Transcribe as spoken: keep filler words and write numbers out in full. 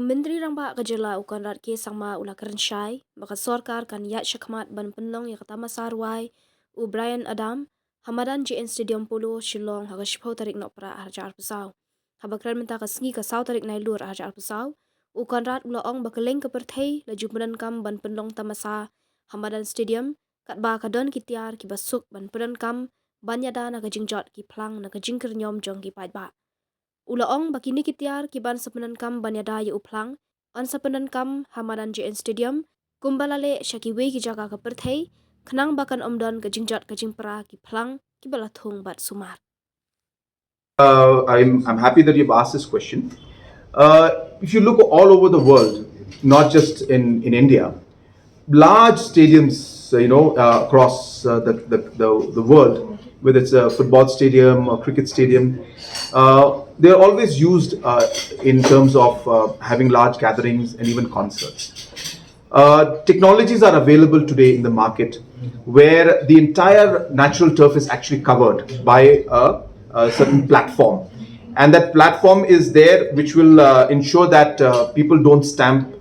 Myntri Rangbah ka jylla u Conrad K Sangma u la kren shai ba ka sorkar kan ïaid shakhmat ban pynlong ïa ka tamasa rwai u Bryan Adam ha madan J N Stadium Polo Shillong ha ka shiphew tarik Nohprah arhajar arphew saw. Haba kren mynta ka sngi ka saw tarik Nailur arhajar arphew saw, u Conrad u la ong ba kylleng ka pyrthei la ju pyndonkam ban pynlong tamasa ha madan stadium, katba ka don ki tiar kiba suk ban pyndonkam ban ïada na ka jingjot ki phlang na ka jingkyrñiom jong ki paidbah. U la ong ba kine ki tiar kiban sa pyndonkam ban ïada ïa u phlang yn sa pyndonkam ha madan J N Stadium kumba la leh sha kiwei ki jaka ka pyrthei, khnang ba kan ym don ka jingjot ka jingpra ki phlang kiba la thung bad sumar. Uh, I'm, I'm happy that you've asked this question. Uh, if you look all over the world, not just in, in India, large stadiums, uh, you know, uh, across uh, the, the, the, the world, whether it's a football stadium or cricket stadium, uh, they're always used uh, in terms of uh, having large gatherings and even concerts. Uh, technologies are available today in the market where the entire natural turf is actually covered by a, a certain platform. And that platform is there, which will uh, ensure that uh, people don't stamp